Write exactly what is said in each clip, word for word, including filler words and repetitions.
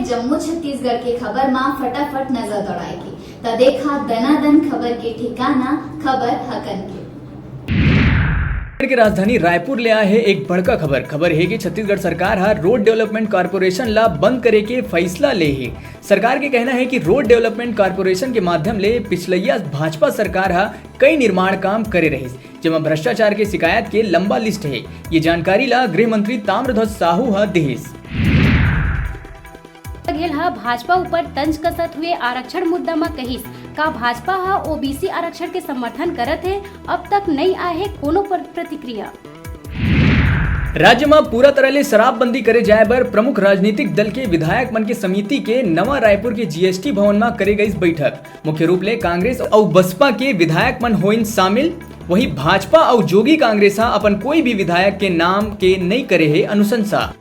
जम्मो छत्तीसगढ़ के खबर मा फटाफट नजर दौड़ाए के, त देखा दनादन खबर के ठिकाना, खबर हकन के। के राजधानी रायपुर ले आए हे एक बड़का खबर। खबर हे कि छत्तीसगढ़ सरकार ह रोड डेवलपमेंट कॉरपोरेशन ला बंद करे के फैसला ले हे। सरकार के कहना हे कि रोड डेवलपमेंट कॉरपोरेशन के माध्यम ले पिछलैया भाजपा सरकार ह कई निर्माण काम करे रहिस, जेमा भ्रष्टाचार के शिकायत के लंबा लिस्ट हे। ये जानकारी ला गृह मंत्री ताम्रध्वज साहू ह दिहिस। बघेल ह भाजपा ऊपर तंज कसत हुए आरक्षण मुद्दा म कहिस, का भाजपा ह ओबीसी आरक्षण के समर्थन करत हे? अब तक नई आए हे कोनो प्र-, प्रतिक्रिया। राज्य म पूरा तरह ले शराबबंदी करे जाए बर प्रमुख राजनीतिक दल के विधायक मन के समिति के नवा रायपुर के जीएसटी भवन म करे गइस बैठक। मुख्य रूप ले कांग्रेस अउ बसपा के विधायक मन होइन शामिल। वहीं भाजपा अउ जोगी कांग्रेस ह अपन कोई भी विधायक के नाम के नई करे हे अनुशंसा।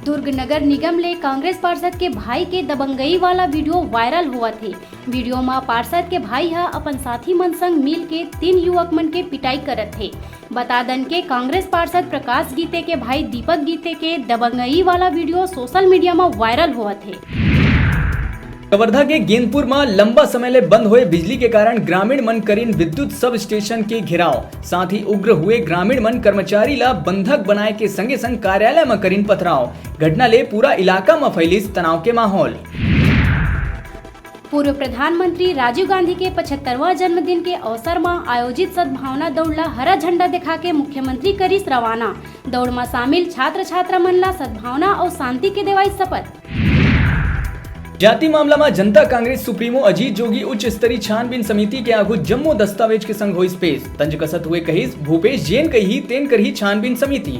दुर्ग नगर निगम ले कांग्रेस पार्षद के भाई के दबंगई वाला वीडियो वायरल होवत हे। वीडियो म पार्षद के भाई ह अपन साथी मन संग मिल के तीन युवक मन के पिटाई करत हे। बता दन के कांग्रेस पार्षद प्रकाश गीते के भाई दीपक गीते के दबंगई वाला वीडियो सोशल मीडिया म वायरल होवत हे। कवर्धा के गेंदपुर म लंबा समय ले बंद होए बिजली के कारण ग्रामीण मन करिन विद्युत सब स्टेशन के घेराव। साथ ही उग्र हुए ग्रामीण मन कर्मचारी ला बंधक बनाए के संगे संग कार्यालय म करिन पथराव। घटना ले पूरा इलाका म फैलिस तनाव के माहौल। पूर्व प्रधानमंत्री राजीव गांधी के पचहत्तरवां जन्मदिन के अवसर म आयोजित सद्भावना दौड़ ला हरा झंडा दिखा के मुख्यमंत्री करिस रवाना। दौड़ म शामिल छात्र छात्रा मन ला सद्भावना अउ शांति के देवाई शपथ। जाति मामला म जनता कांग्रेस सुप्रीमो अजीत जोगी उच्च स्तरीय छानबीन समिति के आगू जम्मो दस्तावेज के संग होइस पेश। तंज कसत हुए कहिस, भूपेश जेन कही तेन करही छानबीन समिति।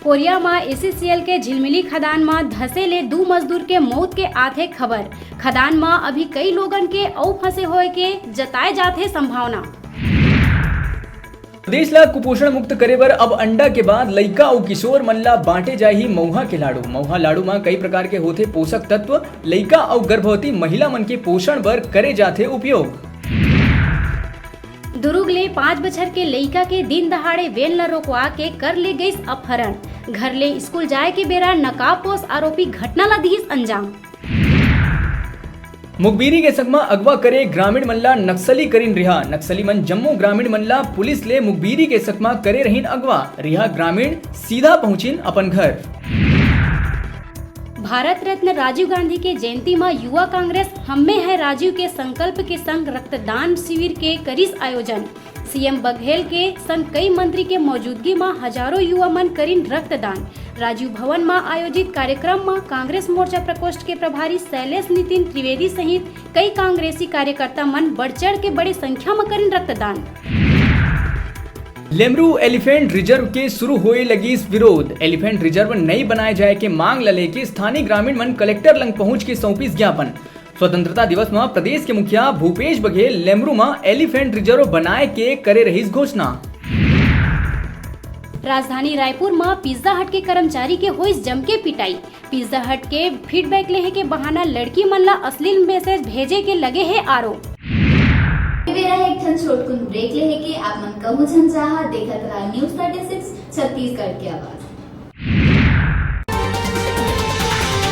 कोरिया म एसईसीएल के झिलमिली खदान म धंसे ले दू मजदूर के मौत के आथे खबर। खदान म अभी कई लोगन के अउ फंसे होए के जताए जात हे संभावना। प्रदेश ला कुपोषण मुक्त करे बर अब अंडा के बाद लइका अउ किशोर मन ला बांटे जाही मउहा के लाडू। मउहा लाडू म कई प्रकार के होथे पोषक तत्व, लइका अउ गर्भवती महिला मन के पोषण बर करे जाथे उपयोग। दुरूग ले पाँच बछर के लइका के दिन दहाड़े वेन ल रोकवा के कर ले गइस अपहरण। घर ले स्कूल जाए के बेरा नकाबपोश आरोपी घटना ल दिहिस अंजाम। मुखबिरी के सकमा अगवा करे ग्रामीण मन ला नक्सली करिन रिहा। नक्सली मन जम्मो ग्रामीण मन ला पुलिस ले मुखबिरी के सकमा करे रहिन अगवा। रिहा ग्रामीण सीधा पहुंचिन अपन घर। भारत रत्न राजीव गांधी के जयंती म युवा कांग्रेस हम्मे है राजीव के संकल्प के संग रक्तदान शिविर के करिस आयोजन। सीएम बघेल के संग कई मंत्री के मौजूदगी म हजारों युवा मन करिन रक्तदान। राजीव भवन म आयोजित कार्यक्रम म कांग्रेस मोर्चा प्रकोष्ठ के प्रभारी शैलेश नितिन त्रिवेदी सहित कई कांग्रेसी कार्यकर्ता मन बढ़ चढ़ के बड़े संख्या म करिन रक्तदान। लेमरू एलिफेंट रिजर्व के शुरू होए लगिस विरोध। एलिफेंट रिजर्व नई बनाए जाए के मांग ल लेके स्थानीय ग्रामीण मन कलेक्टर लंग पहुंच के सौंपिस ज्ञापन। स्वतंत्रता दिवस म प्रदेश के मुखिया भूपेश बघेल लेमरू म एलिफेंट रिजर्व बनाए के करे रहिस घोषणा। राजधानी रायपुर म पिज्जा हट के कर्मचारी के होइस जम के पिटाई। पिज्जा हट के फीडबैक लेहे के बहाना लड़की मन ला अश्लील मैसेज भेजे के लगे हे आरोप। ए बेरा एक ठन छोटकुन ब्रेक लेहे के, आप मन कहूं झन जाहा, देखत रहा न्यूज़ थर्टी सिक्स छत्तीसगढ़ के आवाज।